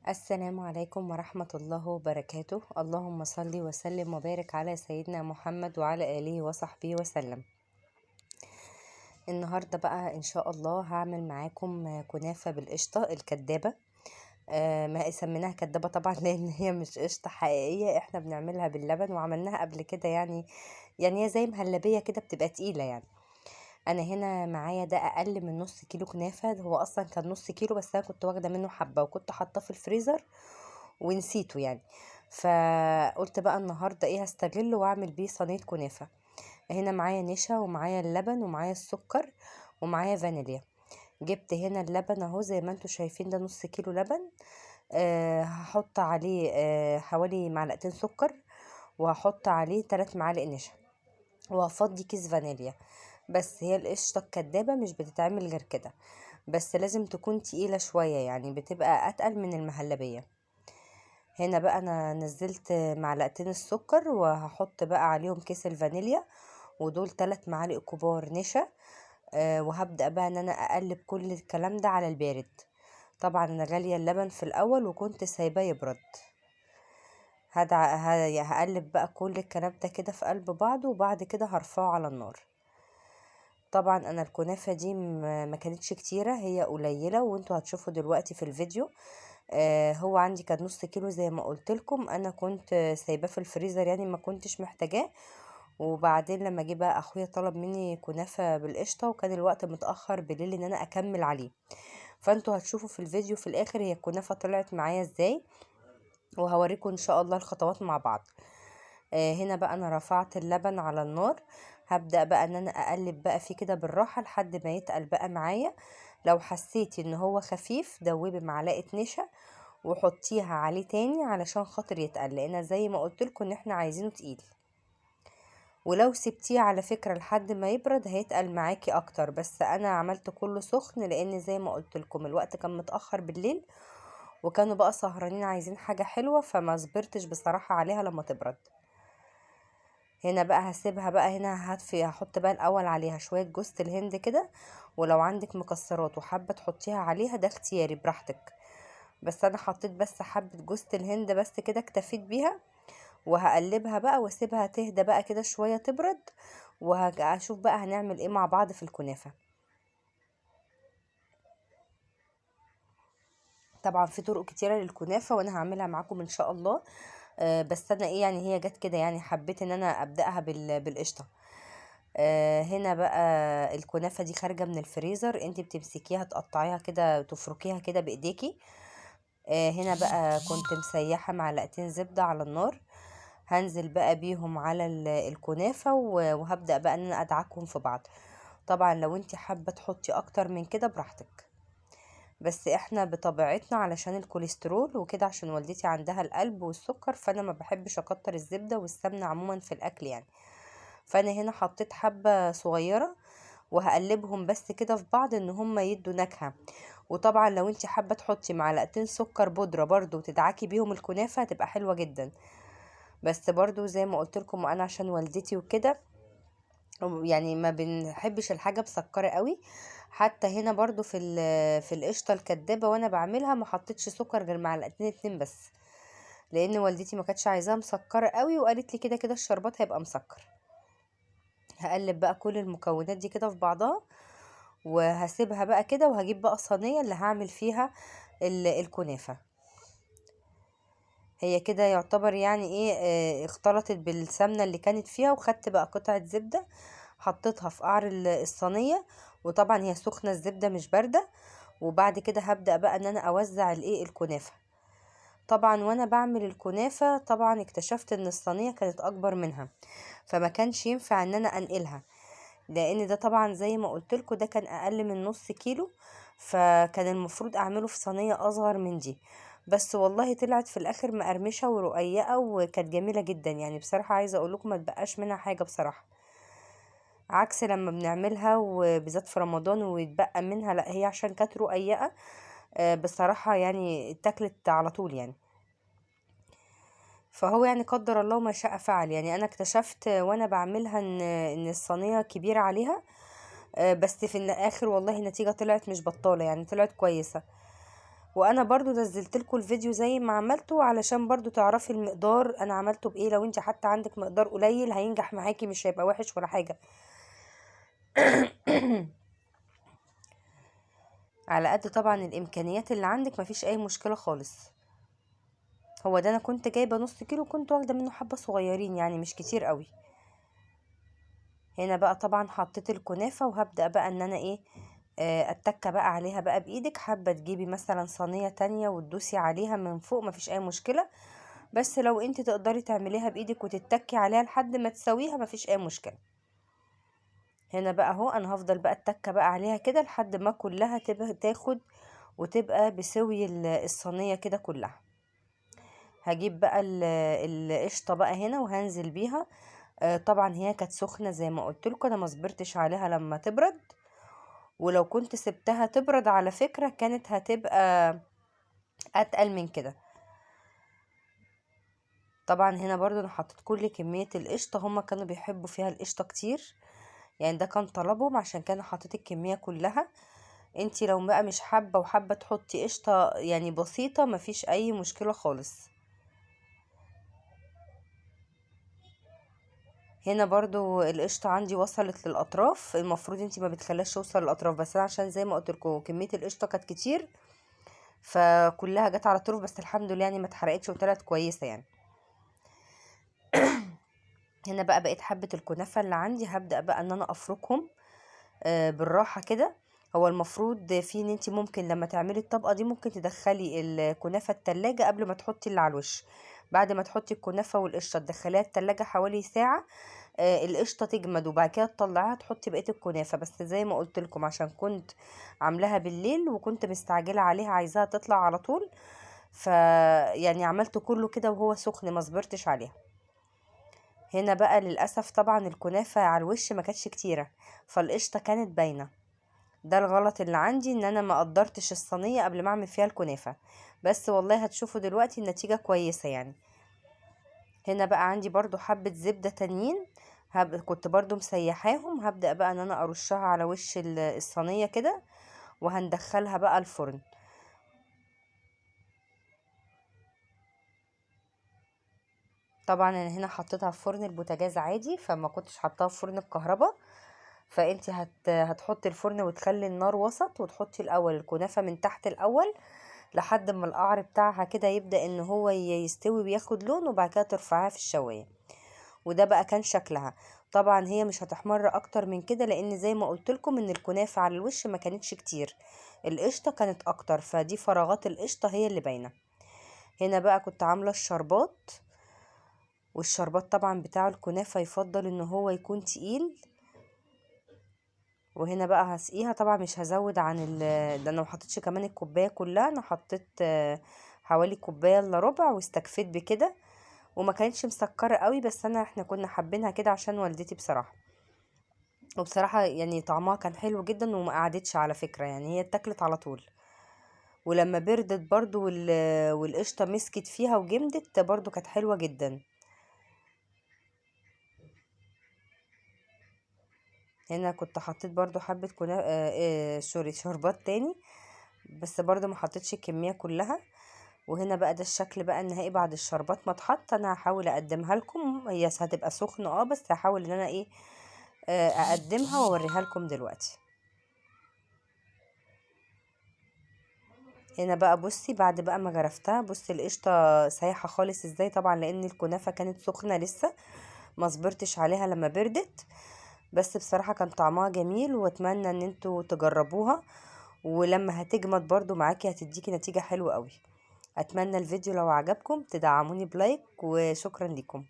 السلام عليكم ورحمة الله وبركاته. اللهم صل وسلم وبارك على سيدنا محمد وعلى آله وصحبه وسلم. النهاردة بقى إن شاء الله هعمل معاكم كنافة بالقشطة الكدابة. ما سميناها كدابة طبعا لأن هي مش قشطة حقيقية، احنا بنعملها باللبن وعملناها قبل كده، يعني هي زي مهلبية كده بتبقى تقيلة يعني. انا هنا معايا ده اقل من نص كيلو كنافه، هو اصلا كان نص كيلو بس انا كنت واخده منه حبه وكنت حاطاه في الفريزر ونسيته يعني، فقلت بقى النهارده ايه هستغله واعمل بيه صينية كنافه. هنا معايا نشا ومعايا اللبن ومعايا السكر ومعايا فانيليا. جبت هنا اللبن اهو زي ما انتم شايفين، ده نص كيلو لبن. هحط عليه حوالي معلقتين سكر، وهحط عليه 3 معالق نشا، وهفضي كيس فانيليا. بس هي القشطه الكدابه مش بتتعمل غير كده، بس لازم تكون تقيلة شوية، يعني بتبقى اتقل من المهلبيه. هنا بقى انا نزلت معلقتين السكر وهحط بقى عليهم كيس الفانيليا، ودول 3 معالق كبار نشا. وهبدأ بقى ان انا اقلب كل الكلام ده على البارد. طبعا انا غالية اللبن في الاول وكنت سايباه يبرد. هقلب بقى كل الكلام ده كده في قلب بعضه، وبعد كده هرفعه على النار. طبعا انا الكنافة دي ما كانتش كتيرة، هي قليلة وانتوا هتشوفوا دلوقتي في الفيديو. هو عندي كان نص كيلو زي ما قلت لكم، انا كنت سايباه في الفريزر يعني ما كنتش محتاجاه. وبعدين لما جه بقى اخويا طلب مني كنافة بالقشطة، وكان الوقت متأخر بالليل ان انا اكمل عليه، فانتوا هتشوفوا في الفيديو في الاخر هي الكنافة طلعت معايا ازاي، وهوريكم ان شاء الله الخطوات مع بعض. هنا بقى انا رفعت اللبن على النار، هبدأ بقى ان انا اقلب بقى فيه كده بالراحة لحد ما يتقل بقى معايا. لو حسيتي ان هو خفيف دوبي معلقة نشا وحطيها عليه تاني علشان خاطر يتقل، لان زي ما قلت لكم ان احنا عايزينه تقيل. ولو سبتيه على فكرة لحد ما يبرد هيتقل معاكي اكتر، بس انا عملت كله سخن لان زي ما قلت لكم الوقت كان متأخر بالليل، وكانوا بقى سهرانين عايزين حاجة حلوة، فما صبرتش بصراحة عليها لما تبرد. هنا بقى هسيبها بقى، هنا هحط بقى الاول عليها شوية جوز الهند كده، ولو عندك مكسرات وحابة تحطيها عليها ده اختياري براحتك، بس انا حطيت بس حبة جوز الهند بس كده اكتفيت بيها. وهقلبها بقى واسيبها تهدى بقى كده شوية تبرد، وهشوف بقى هنعمل ايه مع بعض في الكنافة. طبعا في طرق كتيرة للكنافة وانا هعملها معاكم ان شاء الله، بس انا ايه يعني هي جت كده، يعني حبيت ان انا ابدأها بالقشطة. هنا بقى الكنافة دي خارجة من الفريزر، انت بتمسكيها تقطعيها كده تفركيها كده بايديكي. هنا بقى كنت مسيحة معلقتين زبدة على النار، هنزل بقى بيهم على الكنافة، وهبدأ بقى ان انا ادعكهم في بعض. طبعا لو انت حابة تحطي اكتر من كده براحتك، بس احنا بطبيعتنا علشان الكوليسترول وكده، عشان والدتي عندها القلب والسكر، فانا ما بحبش اكتر الزبدة والسمنة عموما في الاكل يعني. فانا هنا حطيت حبة صغيرة وهقلبهم بس كده في بعض ان هم يدوا نكهة. وطبعا لو انت حابة تحطي معلقتين سكر بودرة برضو وتدعكي بيهم الكنافة هتبقى حلوة جدا، بس برضو زي ما قلت لكم انا عشان والدتي وكده يعني ما بنحبش الحاجة مسكرة قوي. حتى هنا برضو في القشطة الكدابة وانا بعملها ما حطيتش سكر غير معلقتين 2 بس، لان والدتي ما كانتش عايزاها مسكرة قوي، وقالت لي كده كده الشربات هيبقى مسكر. هقلب بقى كل المكونات دي كده في بعضها وهسيبها بقى كده، وهجيب بقى الصينية اللي هعمل فيها الكنافة. هي كده يعتبر يعني ايه، اختلطت بالسمنة اللي كانت فيها، وخدت بقى قطعة زبدة حطيتها في قعر الصينية، وطبعا هي سخنة الزبدة مش باردة. وبعد كده هبدأ بقى ان انا اوزع الكنافة. طبعا وانا بعمل الكنافة طبعا اكتشفت ان الصينية كانت اكبر منها، فما كانش ينفع ان انا انقلها، لان ده طبعا زي ما قلت لكم ده كان اقل من نص كيلو، فكان المفروض اعمله في صينية اصغر من دي. بس والله طلعت في الاخر مقرمشة ورقيقة وكانت جميلة جدا، يعني بصراحة عايزة اقول لكم ما تبقاش منها حاجة بصراحة، عكس لما بنعملها وبالذات في رمضان ويتبقى منها، لا هي عشان كانت رقيقة، بصراحة يعني اتاكلت على طول يعني. فهو يعني قدر الله ما شاء فعل، يعني انا اكتشفت وانا بعملها ان الصينية كبيرة عليها، بس في الاخر والله النتيجة طلعت مش بطالة، يعني طلعت كويسة. وانا برضو نزلت لكم الفيديو زي ما عملته علشان برضو تعرفي المقدار انا عملته بايه. لو انت حتى عندك مقدار قليل هينجح معاكي، مش هيبقى وحش ولا حاجة. على قد طبعا الامكانيات اللي عندك، مفيش اي مشكلة خالص. هو ده انا كنت جايبه نص كيلو، كنت واخده منه حبه صغيرين يعني مش كتير قوي. هنا بقى طبعا حطيت الكنافه، وهبدا بقى ان انا ايه، اتكه بقى عليها بقى بايدك. حابة تجيبي مثلا صينية تانية وتدوسي عليها من فوق، مفيش اي مشكلة، بس لو انت تقدري تعمليها بايدك وتتكي عليها لحد ما تسويها مفيش اي مشكلة. هنا بقى اهو انا هفضل بقى اتكه بقى عليها كده لحد ما كلها تبقى تاخد وتبقى بسوي الصينية كده كلها. هجيب بقى القشطه بقى هنا وهنزل بيها. طبعا هي كانت سخنة زي ما قلت لكم، انا ما صبرتش عليها لما تبرد، ولو كنت سبتها تبرد على فكرة كانت هتبقى اتقل من كده. طبعا هنا برضو انا حطيت كل كمية القشطه، هما كانوا بيحبوا فيها القشطه كتير يعني، ده كان طلبهم، عشان كده حطيت الكمية كلها. انتي لو بقى مش حابة وحابة تحطي قشطه يعني بسيطة مفيش اي مشكلة خالص. هنا برضو القشطه عندي وصلت للاطراف، المفروض انتي ما بتخليهاش توصل للاطراف، بس انا عشان زي ما قلت لكم كمية القشطه كانت كتير فكلها جت على الطرف، بس الحمد لله يعني ما اتحرقتش وطلعت كويسة يعني. هنا بقى بقيت حبه الكنافه اللي عندي، هبدا بقى ان انا افركهم بالراحة كده. هو المفروض في ان انتي ممكن لما تعملي الطبقة دي ممكن تدخلي الكنافه التلاجة قبل ما تحطي اللي على الوش. بعد ما تحطي الكنافه والقشطه تدخليها التلاجة حوالي ساعة، القشطه تجمد، وبعد كده تطلعيها تحطي بقية الكنافه. بس زي ما قلت لكم عشان كنت عاملاها بالليل وكنت مستعجلة عليها عايزاها تطلع على طول، فيعني عملته كله كده وهو سخن ما صبرتش عليها. هنا بقى للاسف طبعا الكنافه على الوش ما كانتش كتيرة، فالقشطه كانت باينة. ده الغلط اللي عندي ان انا ما قدرتش الصينية قبل ما اعمل فيها الكنافه، بس والله هتشوفوا دلوقتي النتيجة كويسة يعني. هنا بقى عندي برضو حبه زبدة تانيين، كنت برضو مسيحاهم، هبدأ بقى ان انا ارشها على وش الصينية كده، وهندخلها بقى الفرن. طبعا انا هنا حطيتها في فرن البوتاجاز عادي، فما كنتش حطاها في فرن الكهرباء. فانتي هتحطي الفرن وتخلي النار وسط، وتحطي الاول الكنافه من تحت الاول لحد ما القعر بتاعها كده يبدأ ان هو يستوي وياخد لون، وبعد كده ترفعيها في الشوايه. وده بقى كان شكلها. طبعا هي مش هتحمر اكتر من كده، لان زي ما قلت لكم ان الكنافه على الوش ما كانتش كتير، القشطه كانت اكتر، فدي فراغات القشطه هي اللي باينة. هنا بقى كنت عامله الشربات، والشربات طبعا بتاع الكنافه يفضل ان هو يكون تقيل. وهنا بقى هسقيها، طبعا مش هزود عن ده، انا ما حطيتش كمان الكوباية كلها، انا حطيت حوالي كوباية الا ربع واستكفيت بكده، وما كانتش مسكره قوي، بس احنا كنا حابينها كده عشان والدتي بصراحة. وبصراحة يعني طعمها كان حلو جدا، وما قعدتش على فكرة يعني، هي اتاكلت على طول. ولما بردت برضو والقشطه مسكت فيها وجمدت برضو كانت حلوة جدا. هنا كنت حطيت برضو حبه سوري شربات تاني، بس برضو ما حطيتش الكمية كلها. وهنا بقى ده الشكل بقى النهائي بعد الشربات ما اتحط. انا هحاول اقدمها لكم، هي هتبقى سخنة بس هحاول ان انا اقدمها واوريها لكم دلوقتي. هنا بقى بصي بعد بقى ما غرفتها، بصي القشطه سايحه خالص ازاي، طبعا لان الكنافه كانت سخنة لسه ما صبرتش عليها لما بردت، بس بصراحة كان طعمها جميل، واتمنى ان انتوا تجربوها، ولما هتجمد برضو معاكي هتديكي نتيجة حلوة قوي. اتمنى الفيديو لو عجبكم تدعموني بلايك، وشكرا لكم.